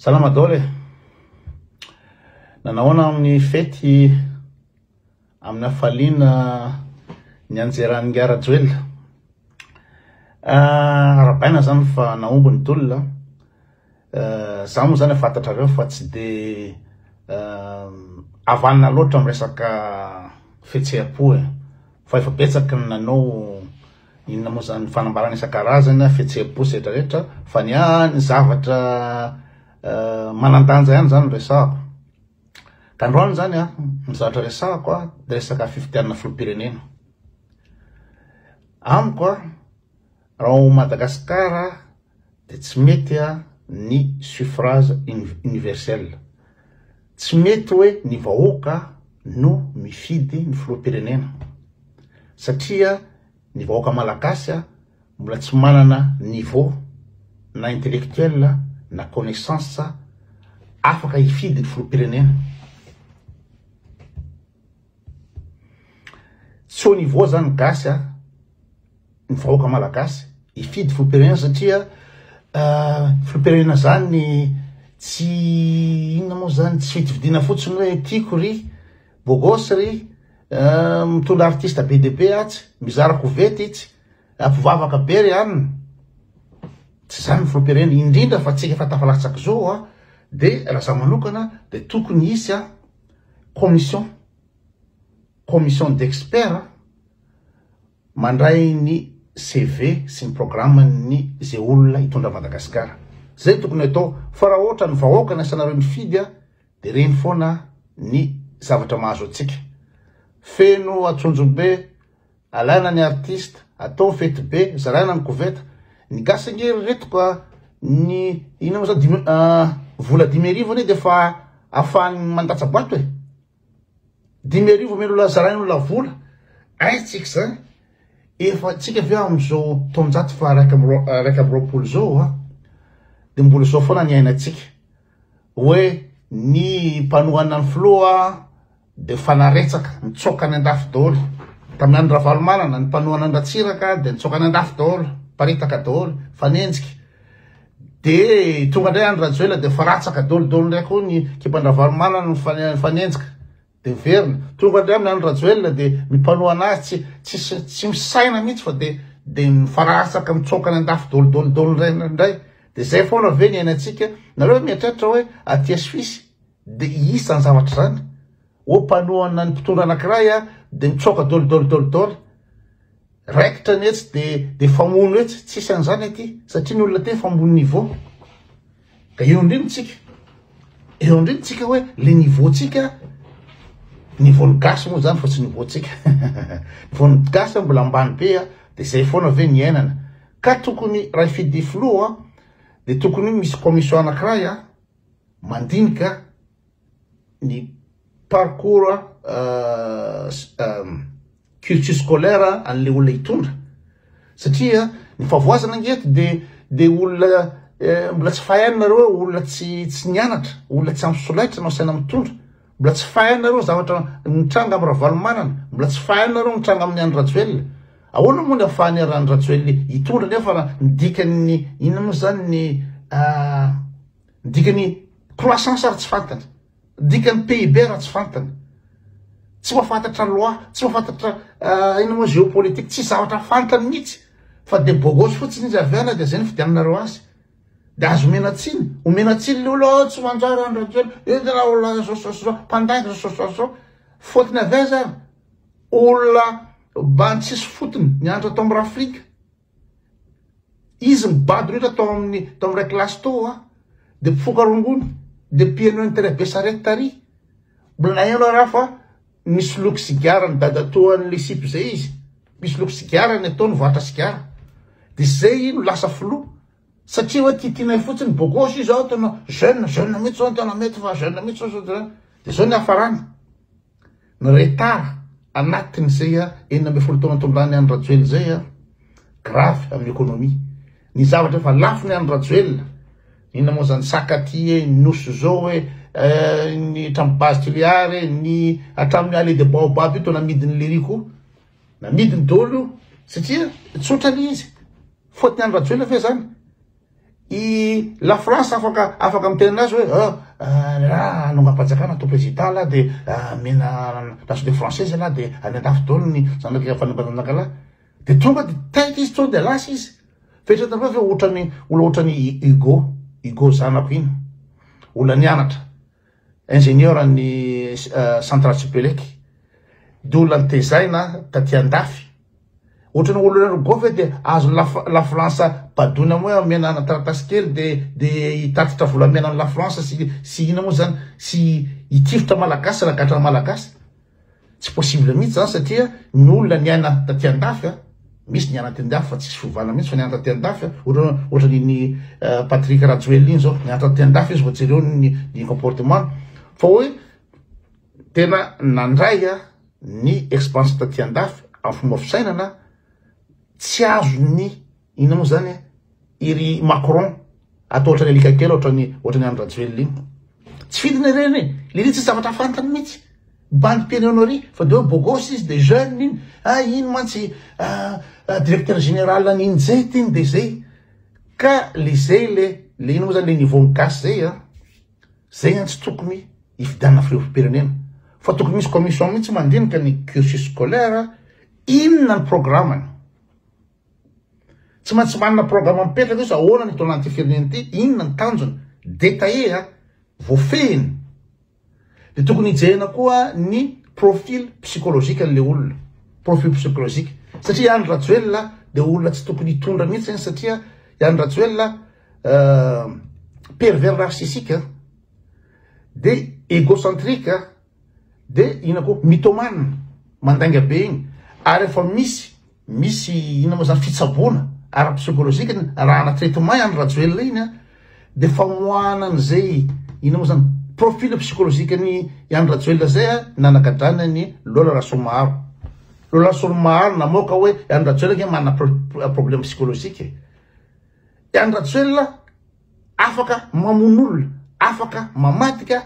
Salama daholo e! Nanahoana amin'ny fety amin'ny hafaliana ny anjeran'i Ingahy Rajoelina? Ah, arahabaina zany fa nahomby ny tolona. Ah, za moa zany fantatrareo fa tsy de ah, havanana loatra amin'ny resaka fihetseham-po e. Fa efa betsaka ny nanao inona moa zany fanambarana isan-karazany, fihetseham-po sy rehetra rehetra, fa ny ahy ny zavatra manan-danja ihany zany no resahako. Ka androany zany an, ny zavatra resahako an, de resaka fifidianana filoham-pirenena. Amiko an, raha ao Madagasikara de tsy mety ny suffrage universel. Tsy mety hoe ny vahoaka no mifidy ny filoham-pirenena satria ny vahoaka malagasy mbola tsy manana niveau na intellectuel na connaissance afaka hifidy ny filoham-pirenena. Tsy au niveau zany gasy a, ny vahoaka malagasy hifidy filoham-pirenena satria filoham-pirenena zany tsy inona moa zany tsy fidifidiana fotsiny hoe tiako ry beau gosse ry mitondra artiste be dia be atsy, mizara koveta itsy, mpivavaka be ry anona. Tsy zany ny filoham-pirenena, indrindra fa tsika efa tafalatsaka zao a, de raha za manokana de tokony hisy a commission, commission d'experts mandray ny CV sy ny programme-n'ny ze olona hitondra Madagasikara. Zay tokony atao, fa raha ohatra ny vahoaka ny asanareo mifidy a, de reny foana ny zavatra mahazo antsika. Feno Antsonjombe, alaina ny artiste, atao fety be, zaraina ny koveta. Ny gasy ange ry reto ka ny inona moa zany dimy vola 5000 anie de efa afahany mandatsa-bato e. 5000 omen'olona zarain'olona vola. Aiza tsika zany? Efa tsika ve amin'izao taonjato faha 21 zao a, de mbola zao foana ny iainantsika. Hoe ny mpanohana ny filoha de fanaretsaka, nitsoaka any andafy daholo. Tamin'ny andro Ravalomanana, ny mpanohana an'i Ratsiraka de nitsoaka any andafy daholo, paritaka daholo, fanenjika. De tonga indray Andry Rajoelina de faratsaka daholo daholo indray koa ny ekipan-dRavalomanana nifanenjika. De miverina. Tonga indray amin'ny Andry Rajoelina de ny mpanohana azy tsy tsy tsy misaina mihitsy fa de de mifaratsaka mitsoaka any andafy daholo daholo daholo indray indray. De zay foana ve ny iainantsika? Nareo ve mieritreritra hoe aty Suisse de hisy zany zavatra zany? Hoe mpanohana ny mpitondra anankiray a de mitsoaka daholo daholo daholo daholo. Raikitra ny etsy de de famono etsy, tsisy an'izany aty satria ny olona aty efa ambony niveau. Ka eo indrindra tsika, eo indrindra tsika hoe le niveau tsika, niveau ny gasy moa zany fa tsy niveau tsika. Niveau ny gasy mbola ambany be a, de zay foana ve ny iainana. Ka tokony raha hifidy filoha de tokony misy commission anankiray a mandinika ny parcours cursus scolaire an'le olona hitondra satria ny fahavoazana ange eto de de olona mbola tsy fahainy nareo hoe olona tsy tsy nianatra, olona tsy ampy solaitra no asaina mitondra, mbola tsy fahainy nareo zavatra nitranga amin'ny Ravalomanana, mbola tsy fahainy nareo nitranga amin'ny Andry Rajoelina. Ahoana moa ny ahafahan'i Andry Rajoelina hitondra nefa raha ny dikan'ny inona moa zany ny Ny dikan'ny croissance ary tsy fantany. Ny dikan'ny PIB raha tsy fantany. Tsy mahafantatra loi, tsy mahafantatra inona moa géopolitique, tsy zavatra fantany mihitsy. Fa dia bogos fotsiny izy avy any dia zay ny fidiananareo azy. Dia azo omena tsiny, omena tsiny le olona, oh, tsy manjary Andry Rajoelina, entina olona zao zao zao, mpandainga zao zao zao. Fotony avy aiza ary? Olona bany tsisy fotony, nianatra tao amin'ny Rafrika. Izy mibado rehetra tao amin'ny tao amin'ny ray kilasy tao a, de mpifoka rongony, de mpihaino ny tele besarety tary. Mbola naheno aho raha fa misoloky sigara ny dadatoan'le sipa izay izy. Misoloky sigara ny ataony varotra sigara. De zay no lasa filoha. Satria hoe tiatianay fotsiny bogosy izy ao tena jeune, jeune mihitsy zao no tena mety fa jeune mihitsy zao zao. De zao ny hafarany. Ny retard anatin'izay 16 taona nitondran'i Andry Rajoelina izay grave amin'ny économie. Ny zavatra efa lafo ny Andry Rajoelina, inona moa zany Sakaty e, ny Nosy zao e, ny hatramin'ny base Tuléar e, ny hatramin'ny Allée de Baobab io toa namidin'ny Lery koa. Namidiny daholo io satria tsotra le izy. Faute-n'i Andry Rajoelina ve zany? I la France afaka afaka miteny anazy hoe ah, ah hanongam-panjakana atao président lah de omena nationalité française lah de any andafy daholo ny zanaky fanambananaka lah. De tonga de taitra izy tonga de lasa izy. Fa eritreretinareo ve ohatrany olona ohatrany Hugo, Hugo zanako iny, olona nianatra, ingénieur ny centrale Supelec, de olona nitezaina taty andafy, ohatrany olona Hugo ve de azon'ny la la France badoina moa omena taratasy kely de de hitatitra volamena any la France sy sy inona moa zany sy hitifitra malagasy ragatra malagasy. Tsy possible mihitsy zany satria ny olona niaina taty andafy a, misy niaina taty andafy fa tsisy fiovana mihitsy fa niaina taty andafy a, ohatra ohatra iny Patrick Rajoelina iny zao, niaina taty andafy izy vao jereo ny ny comportement fa hoe tena nandray a ny expérience taty andafy amin'ny fomba fisainana tsy azon'ny inona moa zany iry Macron atao ohatran'ny alika kely ohatran'ny ohatran'ny Andry Rajoelina iny. Tsy fidiny ireny e! Lery tsisy zavatra fantany mihitsy. Bandy pianonnerie fa de hoe beau gosse izy de jeune iny. Ah iny mantsy directeur général ny INJET iny de zay. Ka le zay le le ino moa zany le niveau ny gasy zay an. Zay an tsy tokony hifidianana filoham-pirenena. Fa tokony misy commission mihitsy mandinika ny cursus scolaire, inona ny programme-ny. Tsy maintsy manana programme mipetraka izy ahoana ny hitondrana ity firenena ity, inona ny tanjona, détaillé a, voafehiny. De tokony hijerena koa ny profil psychologique an'le olona, profil psychologique. Satria i Andry Rajoelina de olona tsy tokony hitondra mihitsy iny satria i Andry Rajoelina pervers narcissique de égocentrique De inona koa mythomane, mandainga be iny, ary efa misy misy inona moa zany fitsaboana ara-psychologique raha traitement i Andry Rajoelina iny an, de famoahana an'izay inona moa zany profil psychologique ny i Andry Rajoelina zay an nanagadrany an'i Lola Rasoamaharo. Lola Rasoamaharo namoaka hoe i Andry Rajoelina ange manana problème psychologique e. I Andry Rajoelina Afaka mamono olona, afaka mamadika,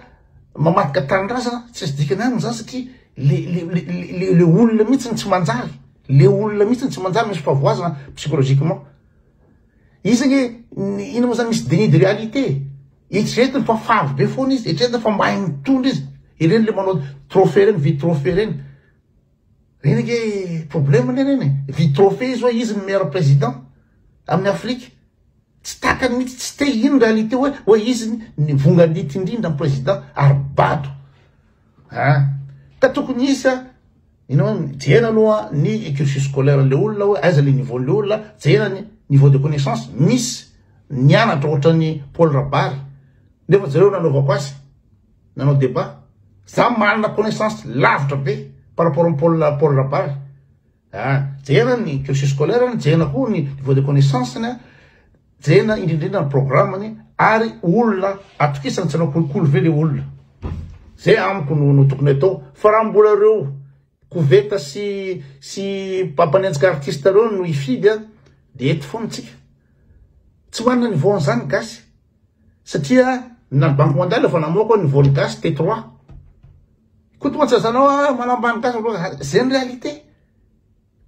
mamadika tanindrazana, tsisy dikany aminy zany satria le le le le olona mihitsy no tsy manjary, le olona mihitsy no tsy manjary misy fahavoazana psychologiquement. Izy ange inona moa zany misy déni de réalité, eritreretiny fa favy be foana izy, eritreretiny fa mahay mitondra izy, ireny le manao trophée reny, vide trophée reny, reny ange problème anie reny e, vide trophée izy hoe izy ny meilleur président amin'ny Afrika. Tsy takany mihitsy, tsy te hino réalité hoe hoe izy ny vongan'ity indrindra ny président ary bado. Ah, ka tokony hisy a, ino jerena aloha ny cursus scolaire le olona hoe aiza le niveau le olona, jerena ny niveau de connaissance, misy nianatra ohatran'ny Paul Rabary, nefa jereo nanaovako azy, nanao débat, za manana connaissance lavitra be par rapport amin'i Paul Paul Rabary. Ah, jerena ny cursus scolaire-ny, jerena koa ny niveau de connaissance-ny, jerena indrindrindra ny programme-ny, ary olona atokisana tsy hanao kolikoly ve le olona. Zay amiko no no tokony atao. Fa raha mbola ireo koveta sy sy mpampanenjika artiste ireo no hifidy a, de eto foana tsika. Tsy manana niveau an'izany ny gasy. Satria na ny banque mondiale efa namoaka hoe niveau ny gasy T3. Koto mantsy azanao ah manambany gasy aloha zay ny réalité.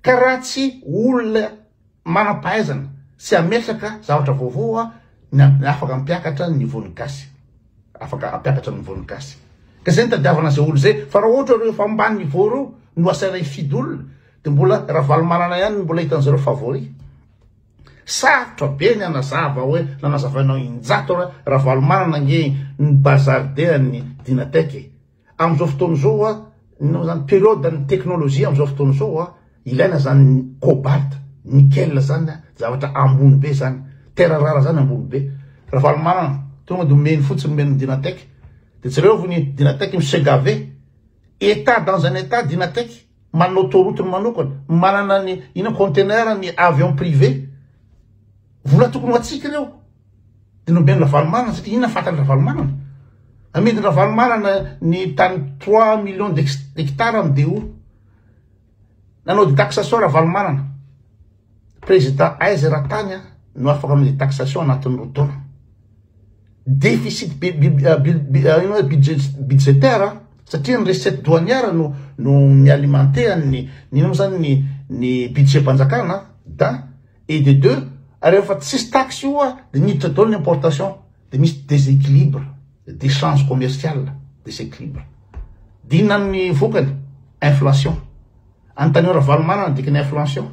Ka raha tsy olona manam-pahaizana sy hametraka zavatra vaovao ah ny afaka hampiakatra ny niveau ny gasy. Afaka hampiakatra ny niveau ny gasy. Ka zay ny tadiavana zay olo zay. Fa raha ohatra ireo efa ambany niveau ireo no asaina hifidy olona de mbola Ravalomanana ihany no mbola hitan'zareo favori. Sarotra be ny hanazava hoe nanazavainao injato hoe Ravalomanana ange ny bazarde an'ny Dynatec e. Amin'izao fotoana izao a, inona zany période ny technologie amin'izao fotoana izao a, ilaina zany ny cobalt, nickel zany a, zavatra ambony be zany, terre rare zany ambony be. Ravalomanana tonga de omeny fotsiny omeny ny Dynatec. De jerevo ny Dynatec mi se gaver. État dans un état Dynatec. Manana autoroute-ny manokana, manana ny inona conteneur ny avion privé. Vola tokony ho antsika ireo. Dia nomena Ravalomanana satria inona fantany Ravalomanana? Amidiny Ravalomanana ny tany 3 millions d'hectares amin'ny DO. Nanao détaxation Ravalomanana. Président aiza eran-tany no afaka amin'ny détaxation anatin'ny roa taona. Déficit budgétaire satria ny recette douanière no no mi-alimenter ny ny inona moa zany ny ny budget-mpanjakana d'un et de deux. Rehefa tsisy taxe io a, de miditra daholo ny importation, de misy deséquilibre d'échange commercial, deséquilibre. De inona ny vokany? Inflation. Anontanio Ravalomanana ny dikan'ny inflation.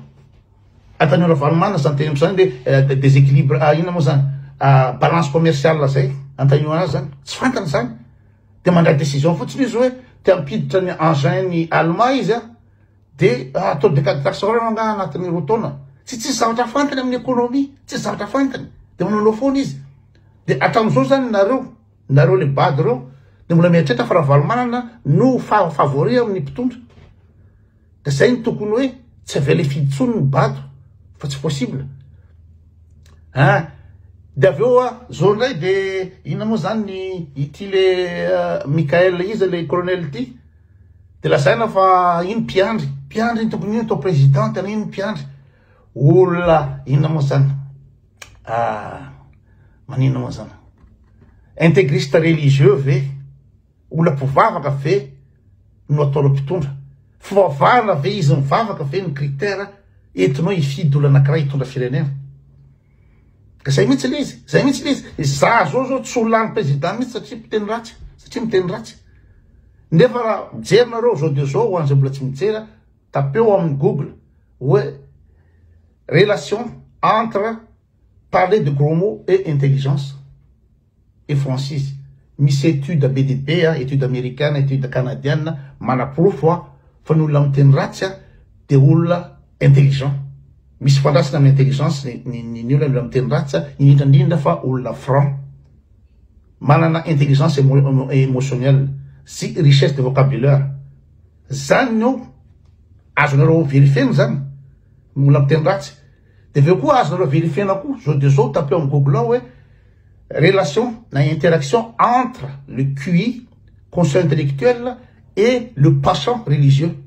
Anontanio Ravalomanana zany teneniko zany le deséquilibre, inona moa zany? Balance commerciale zay. Anontanio anazy zany. Tsy fantany zany. De mandray décision fotsiny izy hoe te hampiditra ny engin ny allemand izy a. De atao décalage taxe horaire angaha anatin'ny 2 taona. Tsy tsisy zavatra fantany amin'ny économie, tsisy zavatra fantany. De manaonao foana izy. De hatramin'izao zany nareo le bado reo, de mbola mieritreritra fa Ravalomanana no favori amin'ny mpitondra. De zay no tokony hoe tsy avela hifidy intsony ny bado fa tsy possible. Hein? De avy eo a, zao indray de inona moa zany ny ity le Michael iza le colonel ity? De lazaina fa iny mpiandry, mpiandry iny tokony iny atao président, tena iny mpiandry. Olona inona moa zany? Maninona moa zany? Intégriste religieux ve? Olona mpivavaka ve no ataonao mpitondra? Fivavahana ve izy mivavaka ve ny critère entinao hifidy olona anankiray hitondra firenena? Ka zay mihitsy le izy, zay mihitsy le izy. Za zao zao tsy ho lany président mihitsy satria mpiteny ratsy, satria miteny ratsy. Nefa raha mijery nareo zao de zao, ho an'izay mbola tsy mijery, tapeo amin'ny Google hoe relation entre parler de gros mots et intelligence et franchise. Misy étude be dia be, étude américaine, étude canadienne manaporofo fa ny olona miteny ratsy dia olona intelligent. Misy fandraisana amin'ny intelligence ny olona miteny ratsy, indrindra indrindra fa olona franc, manana intelligence émotionnelle sy richesse de vocabulaire. Zany no azonareo vérifiena zany, ny olona miteny ratsy. De avy eo koa azonareo vérifiena koa zao de zao, tapeo amin'ny Google ao hoe relation na interaction entre le QI, conscient intellectuel, et le passant religieux.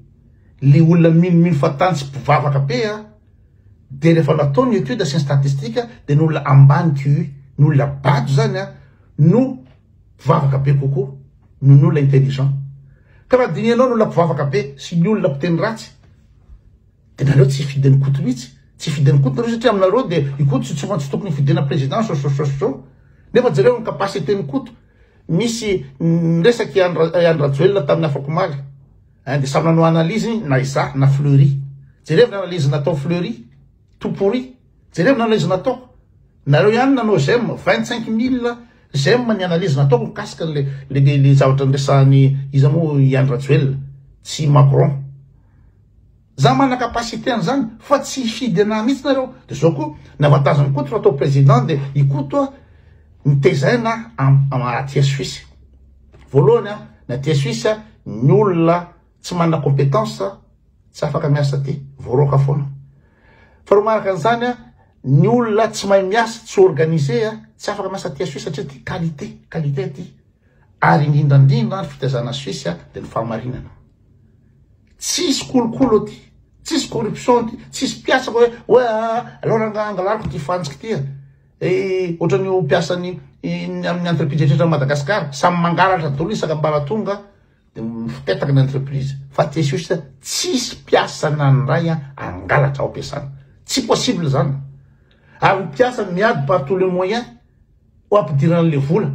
Le olona minomino fahatany sy mpivavaka be a, de rehefa natao ny étude sy ny statistique de ny olona ambany QI, ny olona bado zany a no mpivavaka be kokoa noho ny olona intelligent. Ka raha dinihanao ny olona mpivavaka be sy ny olona mpiteny ratsy, de nareo tsy hifidy ny Koto mihitsy, tsy hifidy ny Koto nareo satria aminareo de i Koto tsy maintsy tokony hifidina président so so so so. Nefa jereo ny capacité ny Koto. Misy niresaka i Andry Rajoelina tamin'ny afakomaly. Hein, de samy nanao analyse na izaho na Fleury. Jereo ny analyse natao Fleury, tout pourri. Jereo ny analyse nataoko. Nareo ihany nanao j'aime, 25 000 j'aime ny analyse nataoko mikasika le zavatra niresahan'ny iza moa i Andry Rajoelina sy Macron. Za manana capacité an'izany fa tsy hifidy anahy mihitsy nareo. De zao koa ny avantage ny Koto raha atao président de i Koto a nitezaina aty Suisse. Voalohany a, ny aty Suisse ny olona tsy manana compétence tsy afaka miasa aty, voaroaka foana. Faharoa manaraka an'izany a, ny olona tsy mahay miasa, tsy organisé a, tsy afaka miasa aty Suisse satria ty qualité, qualité aty. Ary indrindra indrindra ny fitaizana Suisse de ny fahamarinana. Tsisy kolokolo aty, tsisy corruption aty, tsisy mpiasa hoe hoe aleo rangaha angalariko ty fantsika ty a. Ohatran'io mpiasany amin'ny entreprise rehetra Madagasikara, samy mangalatra daholo isaka ambaratonga de mifipetaka ny entreprise. Fa aty Suisse tsisy mpiasa na ny ray angalatra ao am-piasana. Tsy possible zany. Ary ny mpiasa miady par tous les moyens ho ampidirana le vola.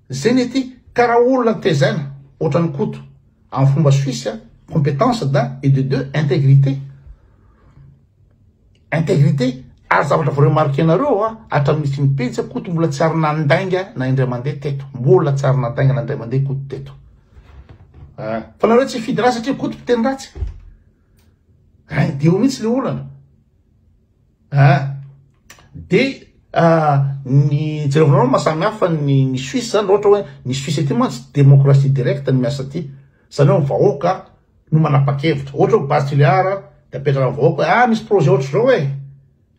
Zay ny aty, ka raha olona tezaina ohatran'ny Koto amin'ny fomba suisse, compétence d'un et de deux, intégrité. Intégrité. Ary zavatra vao remarquenareo a, hatramin'ny finipejy Koto mbola tsy ary nandainga na indray mandeha teto. Mbola tsy ary nandainga na indray mandeha Koto teto. Fa nareo tsy hifidy raha satria Koto mpiteny ratsy. De eo mihitsy le olana. De ny jerevanareo mahasamy hafa ny Suisse zany, ohatra hoe ny Suisse aty mantsy démocratie directe ny miasa aty. Zany hoe ny vahoaka no manapa-kevitra. Ohatra hoe Base Tuléar de apetraka amin'ny vahoaka hoe misy projet ohatra zao e.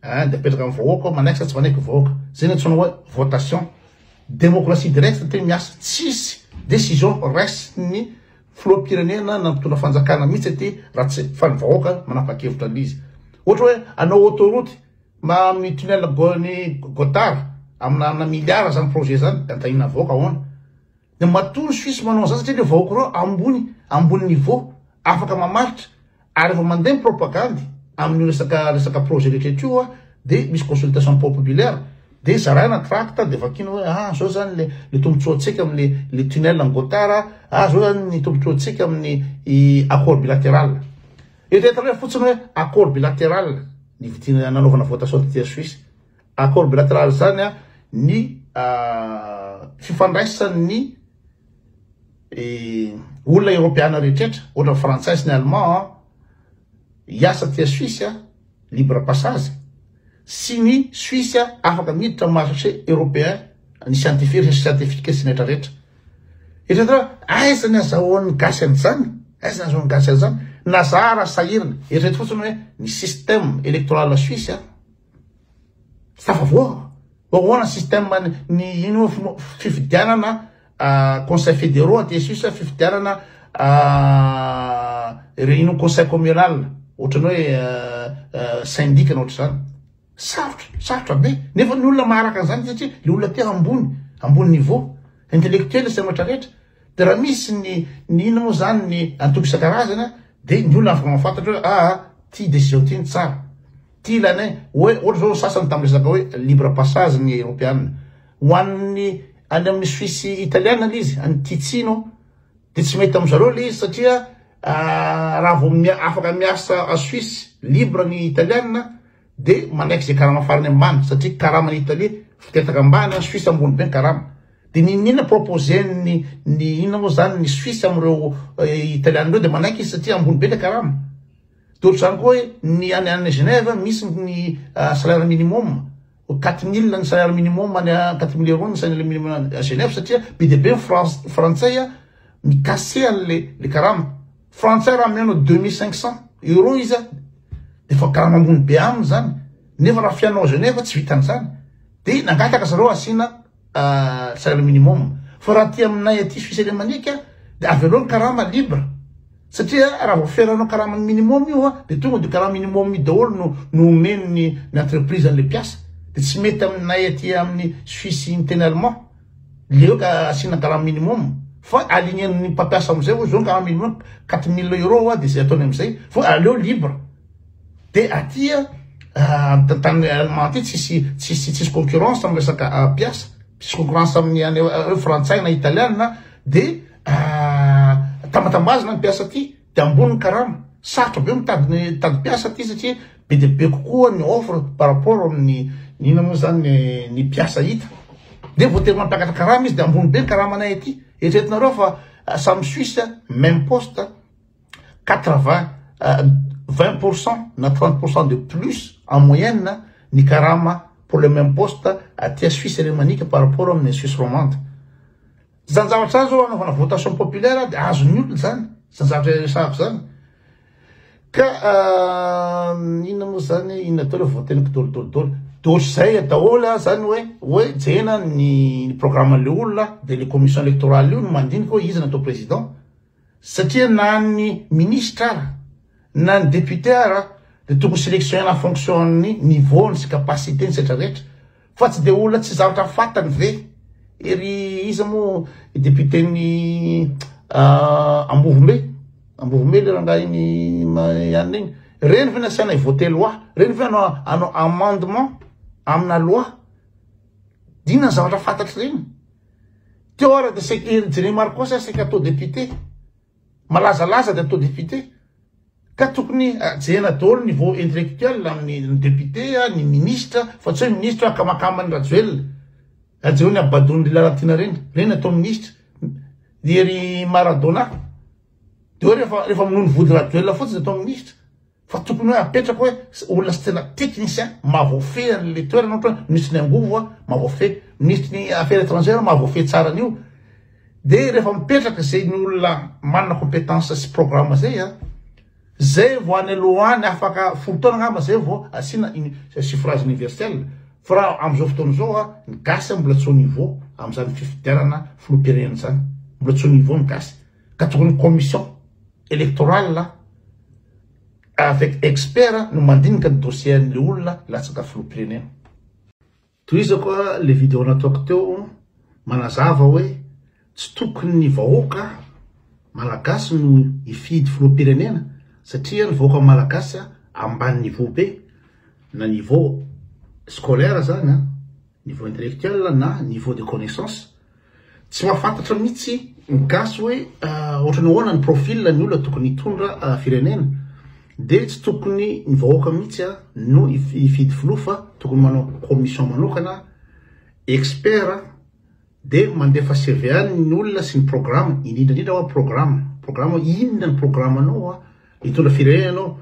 De apetraka amin'ny vahoaka, manaiky sa tsy manaiky vahoaka. Zay no antsoina hoe votation. Démocratie directe tena miasa, tsisy décision raisin'ny filoham-pirenena na mpitondra fanjakana mihitsy aty raha tsy fa ny vahoaka manapa-kevitra an'izy. Ohatra hoe anao autoroute ma amin'ny tunnel ny Gotthard amina milliard zany projet zany, de antahiana vahoaka ahoana? De matoa ny Suisse manao an'izany satria le vahoaka ireo ambony niveau, afaka mamaritra, ary rehefa mandeha ny propagandy amin'io resaka projet rehetra io a. de misy consultation populaire de zaraina tract de vakina hoe ah zao zany le le tombotsoantsika amin'ny le tunnel en Gothard, ah zao zany ny tombotsoantsika amin'ny accord bilatéral. Eritreretinareo fotsiny hoe accord bilatéral ny vidiana nanaovana votation taty Suisse. Accord bilatéral zany a ny fifandraisan'ny olona eoropeana rehetrretra, ohatra ny frantsay sy ny allemand hiasa aty Suisse libre passage, sy ny Suisse afaka miditra amin'ny marché européen ny scientifique, recherche scientifique sy ny rehetrarehetra. Eritreretinareo aiza ny azahoan'ny gasy an'izany? Aiza ny azahoan'ny gasy an'izany? Na zara sahirana, eritrereto fotsiny hoe ny système électoral suisse tsy tafavoaka. Ahoana système ny ino fifidianana conseil fédéraux aty Suisse, fifidianana ino conseil communal, ohatrany hoe syndic na ohatr'izany. Sarotra, sarotra be. Nefa ny olona maharaka an'izany satria le olona te ambony, ambony niveau intellectuel sy rehetra rehetra. De raha misy ny ny ino moa zany ny antoko isan-karazany de ny olona afaka mahafantatra hoe ah ty décision ty ny tsara. Ty ilainay hoe ohatra zao sasany tamin'ny resaka hoe libre passage ny eoropeana. Ho an'ny any amin'ny Suisse italiana le izy, any Ticino, de tsy mety amin-dry zareo le izy satria raha vao afaka miasa a Suisse libre ny italiana de manaiky zay karama farany ambany satria karaman'i Italie fitetaka ambany, any Suisse ambony be ny karama. De n'inon'inona proposer-ny ny inona moa zany ny Suisse amin'ireo italiana ireo de manaiky izy satria ambony be le karama. De ohatr'izany koa hoe ny any any Genève misy ny salaire minimum, 4000 ny salaire minimum any 4000 euros ny salaire minimum any Genève satria be dia be ny frantsay mi-casser an'le le karama. Frantsay raha amianao 2500 euros izy de efa karama ambony be aminy zany, nefa raha fiainao Genève tsy vitan'izany. De nangataka zareo asiana salaire minimum. Fa raha aty aminay aty Suisse alémanique de avelao ny karama libre, satria raha vao feranao karama minimum io de tonga de karama minimum io daholo no no omen'ny ny entreprise an'le mpiasa, de tsy mety aminay aty amin'ny Suisse miteny allemand le hoe ka asiana karama minimum, fa aligné-n'ny mpampiasa amizay hoe zao ny karama minimum 4000 euros de zay ataony amizay, fa aleo libre. De aty tany allemand aty tsisy tsisy tsisy concurrence amin'ny resaka mpiasa, tsisy concurrence amin'ny any hoe frantsay na italiana, de tambatambazina ny mpiasa aty de ambony ny karama. Sarotra be mitady mitady mpiasa aty satria be dia be kokoa ny offre par rapport amin'ny inona moa zany ny mpiasa hita, de voatery mampiakatra karama izy de ambony be ny karamanay aty. Eritreretinareo fa samy Suisse même poste 80 20% na 30% de plus en moyenne ny karama pour le même poste aty Suisse alémanique par rapport amin'ny Suisse romande. Zany zavatra zany zao anaovana votation populaire de azon'ny olona zany, zany zavatra resahako zany. Ka inona moa zany, inona daholo voateniko daholo daholo daholo. De ohatr'izay daholo zany hoe hoe jerena ny programme an'le olona, de le commission électorale io no mandinika hoe iza no atao président. Satria na ny ministra ara na ny député ara de tokony sélectionner en fonction ny niveau-ny sy capacité-ny sy rehetra rehetra fa tsy de olona tsy zavatra fantany ve ery iza moa député-ny Ambovombe, Ambovombe le rangahy iny ihany iny, reny ve nasiana hi-voter loi, reny ve hanao hanao amendement amina loi, d'inona ny zavatra fantatry reny? Teo ara de saika i Jeremy Marcos ary saika atao député, malazalaza de atao député, ka tokony jerena daholo niveau intellectuel amin'ny député, ny ministre, fa tsy hoe ministre akamakaman'i Rajoelina, jereo ny Abadon'i Lalatiana reny, reny atao ministre, ny ery Maradona, de hoe rehefa rehefa minono vody Rajoelina fotsiny de atao ministre. Fa tokony hoe apetraka hoe olona sy tena technicien mahavoafehy an'le toerana, ohatra hoe ministre ny angovo mahavoafehy, ministre ny affaires étrangères mahavoafehy tsara an'io, de rehefa mipetraka zay ny olona manana compétence sy programme zay a, zay vao any aloha any afaka 10 taona angamba zay vao asiana suffrage universel. Fa raha am'izao fotoana izao a, ny gasy mbola tsy au niveau am'izany fifidianana filoham-pirenena zany, mbola tsy au niveau ny gasy, ka tokony commission électorale avec expert no mandinika ny dossier an'le olona latsaka filoham-pirenena. Tohizako le vidéo nataoko teo manazava hoe tsy tokony ny vahoaka malagasy no hifidy filoham-pirenena satria ny vahoaka malagasy ambany niveau be na niveau. scolaire zany an, niveau intellectuel na niveau de connaissance, tsy mahafantatra mihitsy ny gasy hoe ohatran'ny ahoana ny profil ny olona tokony hitondra firenena, dia tsy tokony ny vahoaka mihitsy no hifidy filoha fa tokony manao commission manokana, expert, dia mandefa CV any ny olona sy ny programme, indrindra indrindra hoa programme, programme hoe inona ny programme-nao a, hitondra firenena ianao,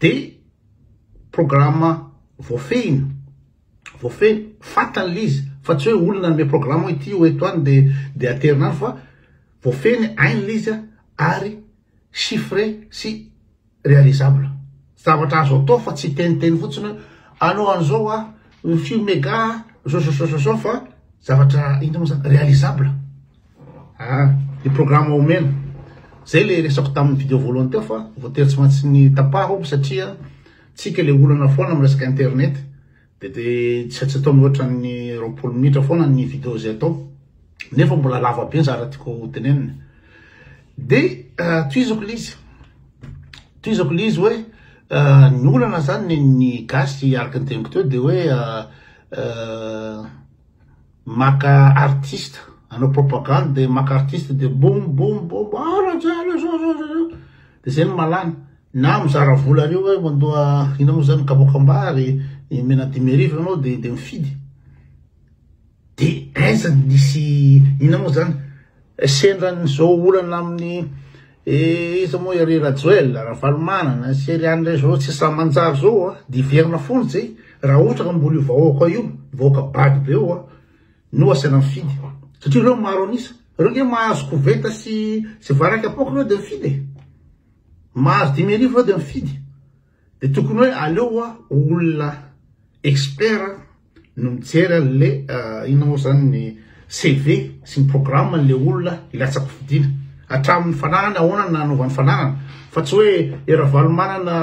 dia programme voafehina, voafehy, fantany le izy fa tsy hoe olona nanome programme hoe ity ho eto any dia dia aterina any fa voafehiny, hainy le izy a, ary chiffré sy réalisable. Zavatra azo atao fa tsy hiteniteny fotsiny hoe anao an'izao a, ny mega a, zao zao zao zao fa zavatra inona moa zany réalisable. Ah, ny programme omena. Zay le resako tamin'ny vidéo voalohany teo fa voatery tsy maintsy ny tapaho satria tsika le olana foana amin'ny resaka internet. De de tsy tsy atao mihoatra ny 20 minitra foana ny vidéo zay atao. Nefa mbola lava be ny zara tiako ho tenenina. De tohizako le izy. Tohizako le izy hoe ny olana zany ny gasy araka ny teniko teo de hoe maka artiste hanao propagande de maka artiste de boum boum boum ah Rajaly zao zao zao zao de zay no mahalany na mizara vola reo hoe mandoa inona moa zany kapoakam-bary omena 5000 ianao de de mifidy de aiza no nisy inona moa zany sendran'izao olana amin'ny eh, iza moa ery Rajoel, Ravalomanana sy ery any zao tsy samy manjary zao a, de hiverina foana zay raha ohatra ka mbola io vahoaka io, vahoaka bado be io a, no asaina mifidy satria ireo maro an'isa, ireo nge mahazo koveta sy sy vary akapoka ireo de mifidy e, mahazo 5000 ireo de mifidy, de tokony hoe aleo a olona expert no mijery an'le inona moa zany ny CV sy ny programme an'le olona hilatsa-kofidina hatramin'ny fananany, ahoana no nanaovany fananana fa tsy hoe i Ravalomanana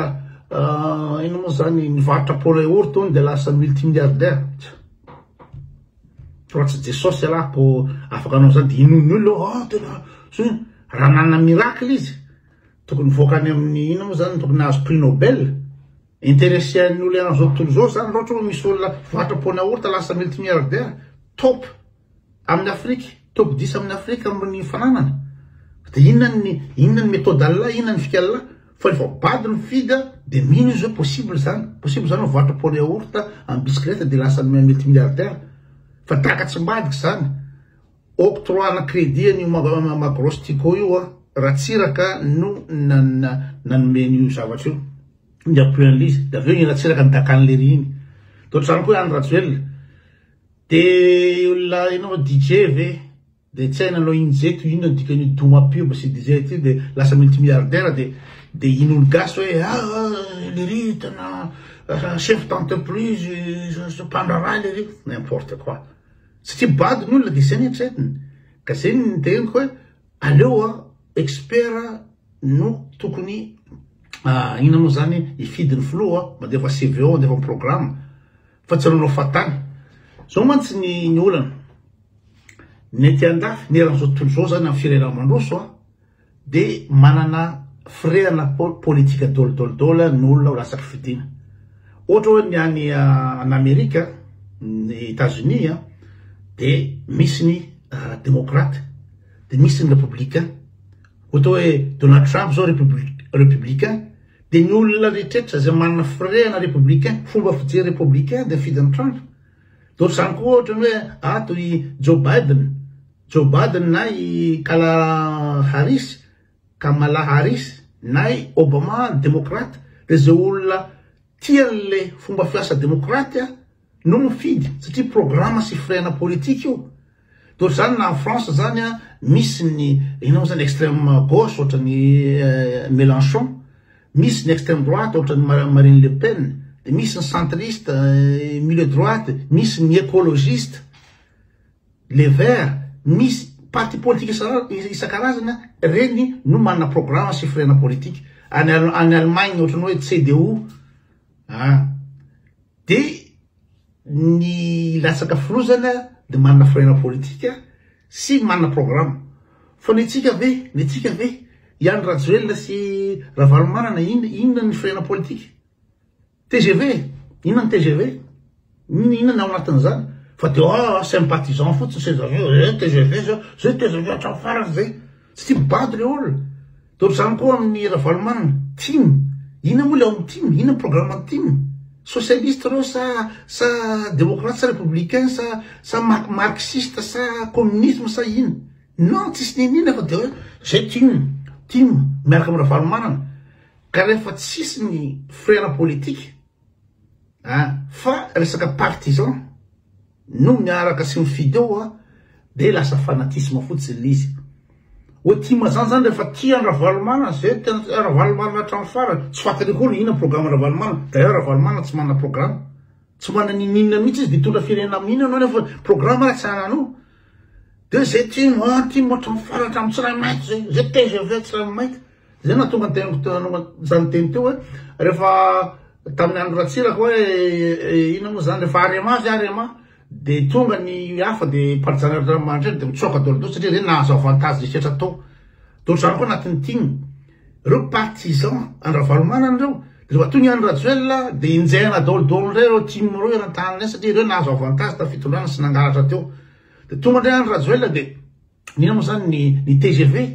inona moa zany nivarotra pot yaourt hono de lasa multimilliardaire. Raha tsy Jesosy ialahy ko afaka hanao zany de inoan'ny olona hoe ah tena raha nanana miracle izy tokony nivoaka any amin'ny inona moa zany tokony nahazo prix Nobel. Interessé an'ny olona eran'izao tontolo izao zany raha ohatra hoe misy olona voatra pona yaourt lasa multimilliardaire, top amin'ny Afrika, top 10 amin'ny Afrika amin'ny fananana. Dia inona ny inona ny méthode Allah, inona ny fika Allah? Fa rehefa bado ny mifidy dia mino izy hoe possible zany, possible zany hoe voatra pona yaourt amin'ny bisikileta dia lasa multimilliardaire. Fa daka tsy mbadika zany. Octroi-na crédit an'io Magros Tiko io a, Ratsiraka no nanome an'io zavatra io. Ny appui an'ilay izy, dia avy eo i Ratsiraka nidaka an'ilay ry iny. Dia ohatr'izany koa i Andry Rajoelina. Dia olona inona moa DJ ve? Dia tsy hay nanao inona toy inona ny dikan'io Doma pub sy DJ ity dia lasa multimilliardaire dia dia inoan'ny gasy hoe ah lery tena chef d'entreprise, mpandraharaha lery. N'importe quoi. Satria bado ny olona dia izay ny eritreretiny. Ka izay no niteneniko hoe aleo a expert no tokony inona moa zany hifidy ny filoha, mandefa CV ao, mandefa ny programme fa tsy hanao fahatany. Zao mantsy ny ny olana. Ny aty andafy, ny eran'izao tontolo izao zany amin'ny firenena mandroso a, dia manana firehana politika dôlidôlidôly ny olona ho lasa kifidina. Ohatra hoe ny any an Amerika, ny Etats-Unis, dia misy ny demokraty, dia misy ny républicain. Ohatra hoe Donald Trump zao républicain, dia ny olona rehetrretra izay manana firehana républicain, fomba fijery républicain dia mifidy an'i Trump. Dia ohatr'izany koa ohatra ny hoe ato i Joe Biden, Joe Biden na i Kala Harris, Kamala Harris, na i Obama demokraty, dia izay olona tia an'ilay fomba fiasa demokraty no mifidy satria programa sy firehana politika io. Dia ohatr'izany na en France zany misy ny inona moa zany extrême gauche ohatran'i Mélenchon, misy ny extrême droite ohatran'i Marine Le Pen, dia misy ny centriste, milieu droite, misy ny écologiste. Les verts, misy parti politique isan-karazany reny no manana programme sy firehana politika. Any any Allemagne ohatran'ny hoe CDU ah. De ny latsaka filoha zany de manana firehana politika sy manana programme. Fa ny antsika ve, ny antsika ve, i Andry Rajoelina sy Ravalomanana inona inona ny firehana politika? Tgv, inona ny tgv? Inona inona ny ao anatin'izany? Fa de ah sympathisant fotsiny seza eh tgv zao, zay tgv hatramin'ny farany zay. Satria bado le olona. De ohatr'izany koa amin'ny Ravalomanana, tim. Inona moa le ao amin'ny tim? Inona ny programme-n'ny tim? Socialiste ireo sa sa démocrate sa républicain sa sa marxiste sa communisme sa inona? Non, tsisy n'inon'inona fa de hoe zay tim, tim miaraka amin'ny Ravalomanana. Ka rehefa tsisy ny frère politique a, fa resaka partisan no miaraka sy mifidy eo a, de lasa fanatisme fotsiny le izy. Hoe tim zany zany rehefa tia an'i Ravalomanana, zay tena tia Ravalomanana hatramin'ny farany, tsy fantany akory inona programme Ravalomanana, d'ailleurs Ravalomanana tsy manana programme, tsy manana n'inon'inona mihitsy izy de hitondra firenena amin'inona anao nefa programme ary tsy anananao. De zay tim a, tim hatramin'ny farany hatramin'ny tsiraimainty zay, zay tgv tsiraimainty. Zay nahatonga ny teniko teo zany teny teo hoe rehefa tamin'ny andro Ratsiraka hoe inona moa zany rehefa Arema zay Arema de tonga ny hafa de partisan Ramandraina de mitsoaka daholo daholo satria reny nahazo avantage rehetra tao. De ohatr'izany koa anatin'ny tim. Reo partisan an-dRavalomanana reo de rehefa tonga i Andry Rajoelina de enjehina daholo daholo indray reo tim reo eran-tany reny satria reo nahazo avantage tamin'ny fitondrana sy nangalatra teo. De tonga indray Andry Rajoelina de Inona moa zany ny ny tgv?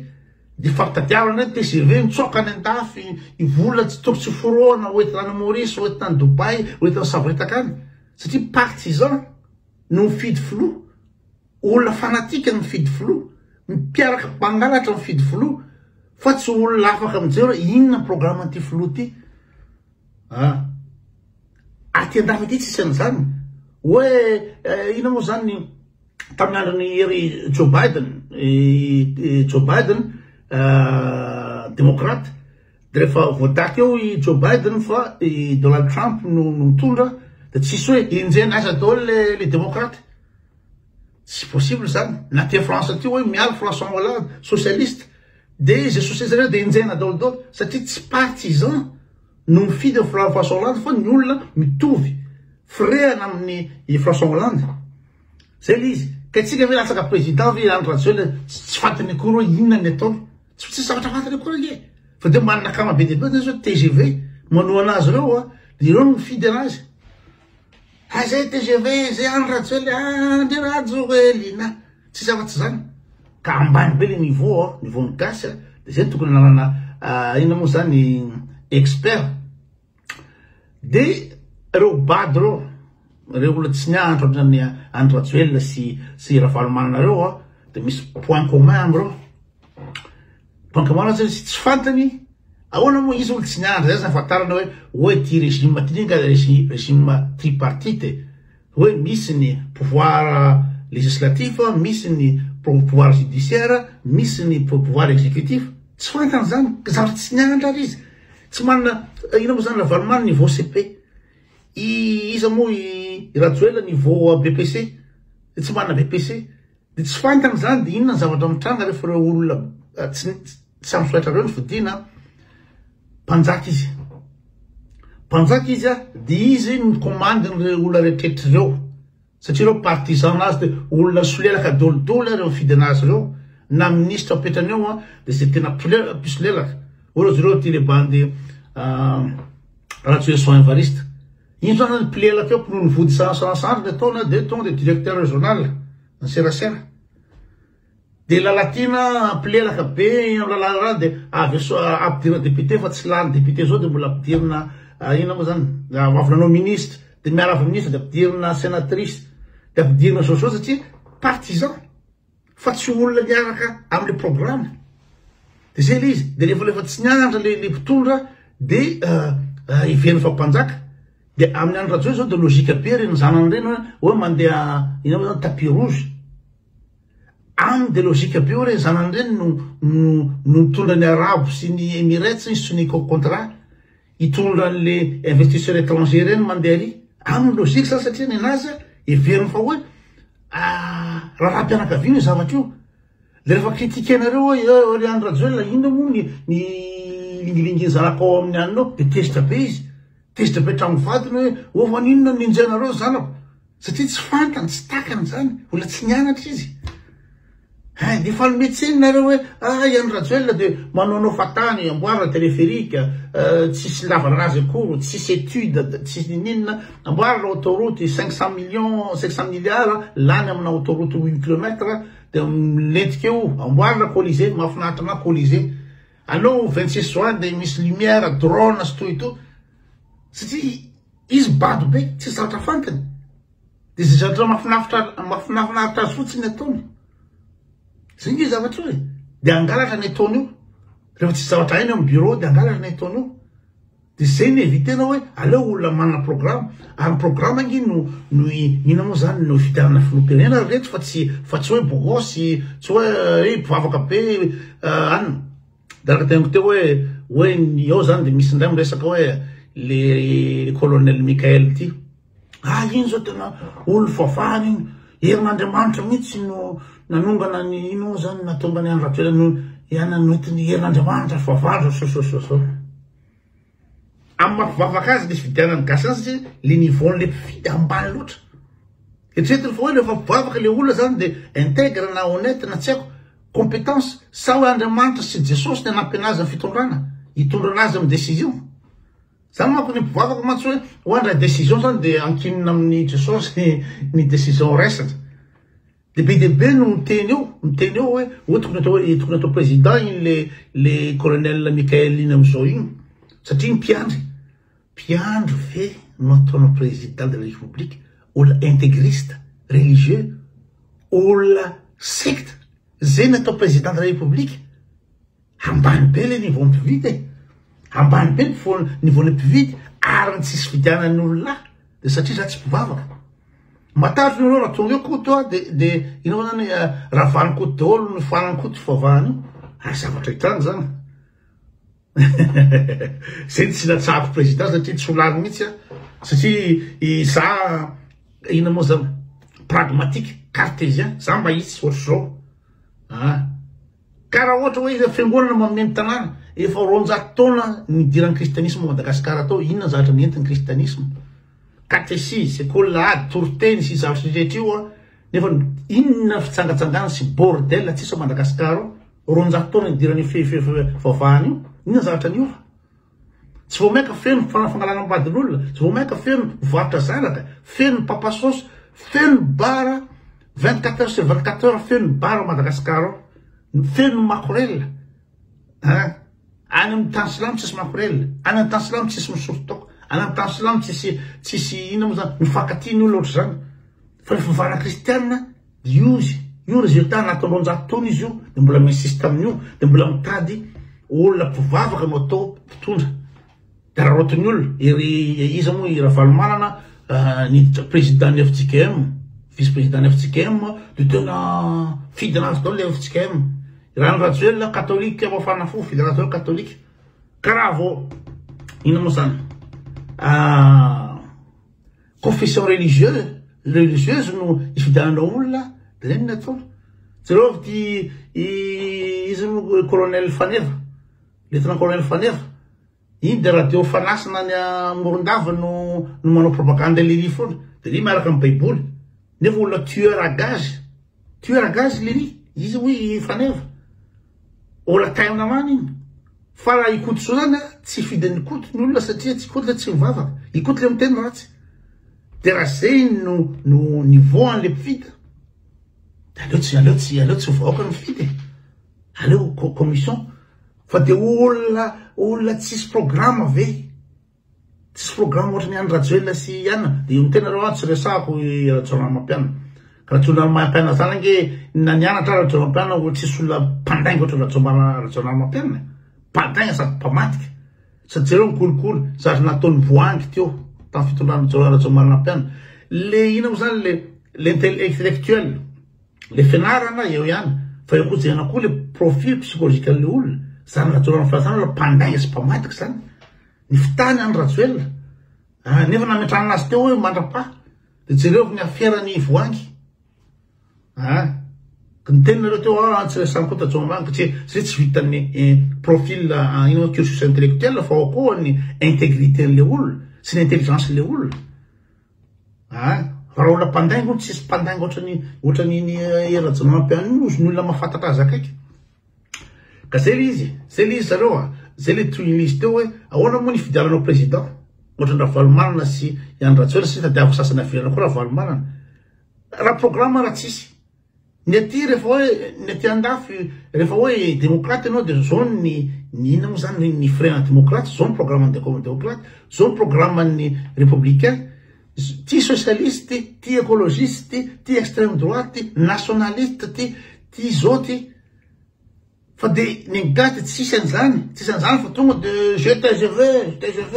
Dia fampitadiavana hoe tgv mitsoaka any andafy, ny vola tsy tokony tsy forohana ho entina any Maurice, ho entina any Dubaï, ho entina savoritaka any. Satria partisan no mifidy filoha, olona fanatique no mifidy filoha, mpiaraka mpangalatra mifidy filoha, fa tsy olona afaka mijery hoe inona ny programme-n'ity filoha ity. Ah. Aty andafy aty tsisy an'izany. Hoe inona moa zany ny tamin'ny andron'i hery Joe Biden, Joe Biden démocrate, de rehefa voadaty eo i Joe Biden fa i Donald Trump no mitondra, de tsisy hoe enjehina aiza daholo le le démocrate. Tsy possible zany. Na aty France aty hoe miala François Hollande, socialiste, de izay socialiste rehetra de enjehina daholo daholo satria tsy partisan no mifidy an'i François Hollande fa ny olona mitovy firehana amin'i i François Hollande. Zay le izy. Ka isika ve latsaka président ve i Andry Rajoelina tsy fantany akory hoe inona ny ataony. Tsy tsisy zavatra fantany akory ange. Fa dia manana akama be dia be zany zao tgv manohana azy ireo a. Dia ireo no mifidy anazy. Ah zay tgv, zay Andry Rajoelina, Andry Rajoelina. Tsisy afa-tsy zany. Ka ambany be le niveau a, niveau ny gasy a, de zay no tokony hananana inona moa zany expert. De reo bado reo, reo olona tsy nianatra ohatran'ny Andry Rajoelina sy sy Ravalomanana reo a, de misy point commun amreo. Point commun zany tsy fantany ahoana moa izy olo tsy nianatra, zay zany ahafantarana hoe hoe ty régime ty nga régime tripartite e. Hoe misy ny pouvoir législatif, misy ny pouvoir judiciaire, misy ny pouvoir exécutif. Tsy fantany zany, zavatra tsy nianatra ary izy. Tsy manana, inona moa zany Ravalomanana niveau CP. I iza moa i Rajoelina niveau BPC. Tsy manana BPC. Dia tsy fantany zany dia inona ny zavatra mitranga rehefa ireo olona tsy tsy amin'ny solaitra ireo no fidiana, mpanjaka izy. Mpanjaka izy a, dia izy no mikomandy an'ireo olona rehetrarehetra ireo. Satria ireo partisan azy dia olona solelaka dolidoly ireo mifidy anazy ireo. Na minisitra apetrany eo a, dia izay tena mpisolelaka. Ohatra zareo aty le bandy Rajoelison Evariste. Iny zany ny mpilelaka eo, mpinono vody sandry ny ataony dia tonga dia directeur régional ny serasera. Dia Lalatiana mpilelaka be amin'ny lalàna rany dia avy ampidirina député fa tsy lany député zao dia mbola ampidirina inona moa zany avy nanao ministre dia miala avy ministre dia ampidirina sénatrice dia ampidirina zao zao satria partisan. Fa tsy olona miaraka amle programme. De zay le izy, de rehefa rehefa tsy nianatra le le mpitondra de heveriny fa mpanjaka. De amin'ny Andry Rajoelina zao de logique be reny zanany reny hoe hoe mandeha inona moa zany tapis rouge. Aminy de logique be hoe reny zanany reny no no no mitondra ny arabo sy ny Emirates sy ny contrat. Hitondra anle investisseur étranger reny mandeha ary. Aminy logique zany satria nenazy heveriny fa hoe raharaham-pianakaviana io zavatra io. De rehefa critiquer-nareo hoe eh ry Andry Rajoelina inona moa ny ny lingilingin'ny zanakao amin'ny anona ao de tezitra be izy. Tezitra be hatramin'ny vadiny hoe oh fa n'inona no nenjehanareo ny zanako. Satria tsy fantany, tsy takany zany. Mbola tsy nianatra izy. Hein, dia fanome tsiny nareo hoe ah i Andry Rajoelina dia manaonao fatany, amboarina téléphérique, tsisy lavana anazy akory, tsisy étude, tsisy ninoninona, amboarina autoroute 500 millions, 500 milliards lany amina autoroute 8 kilomètres dia milentika eo, amboarina Colisée, mahafinaritra anah Colisée. Aleo 26 juin dia misy lumière, drone sy tout et tout. Satria izy bado be, tsisy zavatra fantany. Dia izay zavatra mahafinaritra mahafinaritra azy fotsiny ataony. Zay nge zavatra io e. Dia hangalatra ny ataony io. Rehefa tsisy zavatra hainy amin'ny bureau dia hangalatra ny ataony io. Dia zay no éviter-na hoe aleo olona manana programme. Ary ny programme ange no no inona moa zany no fidianana filoham-pirenena ry reto fa tsy fa tsy hoe beau gosse, tsy hoe eh mpivavaka be anona. Dia araka teniko teo hoe hoe ny ao zany dia misy indray miresaka hoe le colonel Michael ty. Ah iny zao tena olo fafahana iny, herin'Andriamanitra mihitsy no nanongana ny ino moa zany nahatonga ny Andry Rajoelina no ihana noentin'ny herin'Andriamanitra fafahana zao zao zao zao. Amin'ny maha mpivavaka azy le fidianan'ny gasy azy satria le niveau-n'le mpifidy ambany loatra. Eritreretiny fa hoe rehefa mpivavaka le olona zany de intègre na honnête na tsy haiko, compétence, sa hoe Andriamanitra sy Jesosy ny hanampy anazy amin'ny fitondrana, hitondra anazy amin'ny décision. Zany manko ny mpivavaka mantsy hoe ho handray décision zany de ankinina amin'i Jesosy ny décision raisina. De be dia be no miteny eo, miteny eo hoe hoe tokony atao hoe tokony atao président iny le le colonel Michael iny amin'izao iny satria mpiandry. Mpiandry ve no ataonao président de la république? Olona intégriste, religieux, olona secte zay no atao président de la république? Ambany be le niveau mpividy e! Ambany be ny niveau ny mpividy ary ny tsisy fidianan'ny olona ahy de satria za tsy mpivavaka. Matahotra nareo raha tonga eo Koto a de de inona moa zany ravan'i Koto daholo ny foanan'i Koto fivavahana io. Ary zavatra hitranga zany. Zay ny tsy latsahako président satria tsy ho lany mihitsy aho. Satria za inona moa zany pragmatique, cartésien, za mahitsy ohatr'izao. Ah. Ka raha ohatra hoe ireo fiangonana mameno tanàna, efa 200 taona nidiran'ny kristianisma ao Madagasikara tao, inona ny zavatra nentin'ny kristianisma? Katesizy, sekoly lahady, toriteny sy zavatra rehetra io an, nefa inona fitsangatsanganana sy bordel tsisy ao Madagasikara ao? 200 taona nidiran'io fivavahana io, inona ny zavatra niova? Tsy vao mainka feno fangalanam-badin'olona, tsy vao mainka feno mivarotra zanaka, feno papa sauce, feno bar 24 heures sur 24 heures feno bar ao Madagascar ao, feno makorel, hein, any amin'ny tany silamo tsisy makorel, any amin'ny tany silamo tsisy misotro toaka, any amin'ny tany silamo tsisy tsisy inona moa zany, mifankatia ny olona ohatr'izany, fa ny fivavahana kristianina Io izy, io résultat natao 200 taona izy io dia mbola mi-insiste amin'io, dia mbola mitady olona mpivavaka no atao mpitondra. Dia araraotin'ny olona, ery iza moa i Ravalomanana niditra président ny FJKM, vice président ny FJKM, dia tena fidina azy daholo le FJKM. Raha ny Rajoelina katolika mafana fo, fidina azy daholo katolika. Ka raha vao inona moa zany? Confession religieuse religieuse no ifidiananao olona de zay no nataony. Jereo avy ty iza moa colonel Faneva, lieutenant colonel Faneva, iny de radio fanasina any Morondava no no manao propagande lery foana, de ry miaraka amin'ny baiboly, nefa olona tueur à gage, tueur à gage lery, iza moa i Faneva. Ola time namana iny. Fa raha i Koto zao zany tsy fidin'i Koto ny olona satria tsy Koto le tsy mivavaka. I Koto le miteny ratsy. De raha zay no no niveau an'le mpifidy de aleo tsy aleo tsy aleo tsy vahoaka no mifidy e. Aleo commission. Fa de olona olona tsisy programme ve? Tsisy programme ohatry ny an'i Rajoelina sy i Anna dia io tena reo tsy resahako i Rajaonarimampianina. Rajaonarimampianina zany ange na nianatra ary Rajaonarimampianina ho tsisy olona mpandainga ohatry Rajaonarimampianina. Mpandainga sady mpamadika. Sady jereo ny kolikoly zavatra nataon'i Voahangy teo tamin'ny fitondran'i Rajaonarimampianina. Le ina moa zany le l'intellectuel le fianarana eo ihany fa eo koa jerena koa le profil psychologique an'le olona. Zany Rajaonarimampianina zany olona mpandainga sy mpamadika zany. Ny fitany Andry Rajoelina ah, nefa nametrahana azy teo hoe mandrapaha de jereo ny afera ny Voahangy ah, ny teninareo teo ah, tsy resahana koa tajo ambany satria satria tsy vitan'ny eh, profil ah, ino cursus intellectuel fa ao koa ny intégrité an'le olona sy ny intelligence le olona ah. Fa raha olona mpandainga hono tsisy mpandainga ohatran'ny ohatran'iny Hery Rajaonarimampianina iny ozy ny olona mahafantatra azy akaiky. Ka zay le izy, zay le izy zareo a, zay le tohin'izy teo hoe ahoana moa ny fidiananao président ohatran'i Ravalomanana sy i Andry Rajoelina satria tadiaviko sasany averina koa Ravalomanana. Raha programme raha tsisy. Ny aty rehefa hoe ny aty andafy rehefa hoe demokraty ianao dia zao ny ny inona moa zany ny firehana demokraty, zao ny programme ny demokraty, zao ny programme ny républicain, ty socialiste ty, ty écologiste ty, ty extrême droite ty, nationaliste ty, ty zao ty. Fa de ny gasy de tsisy an'izany, tsisy an'izany fa tonga de je TGV, TGV,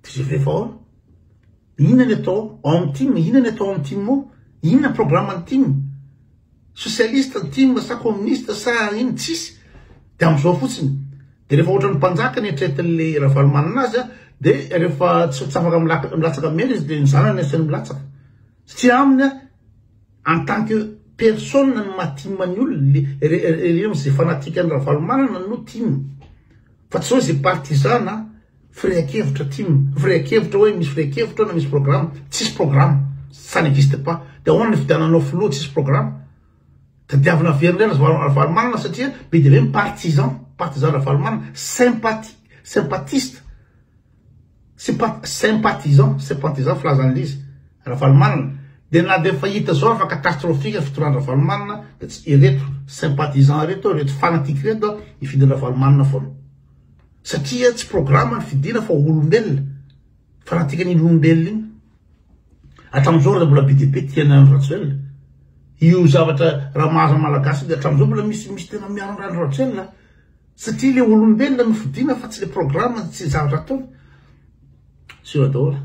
TGV fa ahoana? Inona ny atao ao amin'ny tim, inona ny atao ao amin'ny tim ao? Inona ny programme ny tim? Socialiste ny tim sa communiste sa inona? Tsisy. De amin'izao fotsiny. De rehefa ohatran'ny mpanjaka ny eritreretin'le Ravalomanana azy de rehefa tsy afaka milatsaka maire izy de ny zanany asainy milatsaka. Satria aminy En tant que personne no maha tim ny olona, le ze fanatique an'i Ravalomanana no tim, fa tsy hoe ze partisan na firehan-kevitra tim, firehan-kevitra hoe misy firehan-kevitra ao na misy programme, tsisy programme, ça n'existe pas, de ahoana ny fifidiananao filoha tsisy programme, tadiavina averina indray Ravalomanana satria be dia be ny partisan, partisan Ravalomanana, sympathie, sympathiste. Sympathisant, sympathisant filazan'ilay izy, Ravalomanana, dia na dia efa hita zao fa catastrophique ny fitondran'i Ravalomanana dia tsy ireto sympathisant ireto, ireto fanatique ireto hifidy an'i Ravalomanana foana. Satria tsy programme ny fidiana fa olombelona, fanatique an'iny olombelona iny. Hatramin'izao raha mbola be dia be tia an'i Andry Rajoelina. Io zavatra raha mahazo ny Malagasy io dia hatramin'izao mbola misy misy tena miaro an'i Andry Rajoelina. Satria le olombelona no fidina fa tsy le programme tsy zavatra ataony. Sur daholo.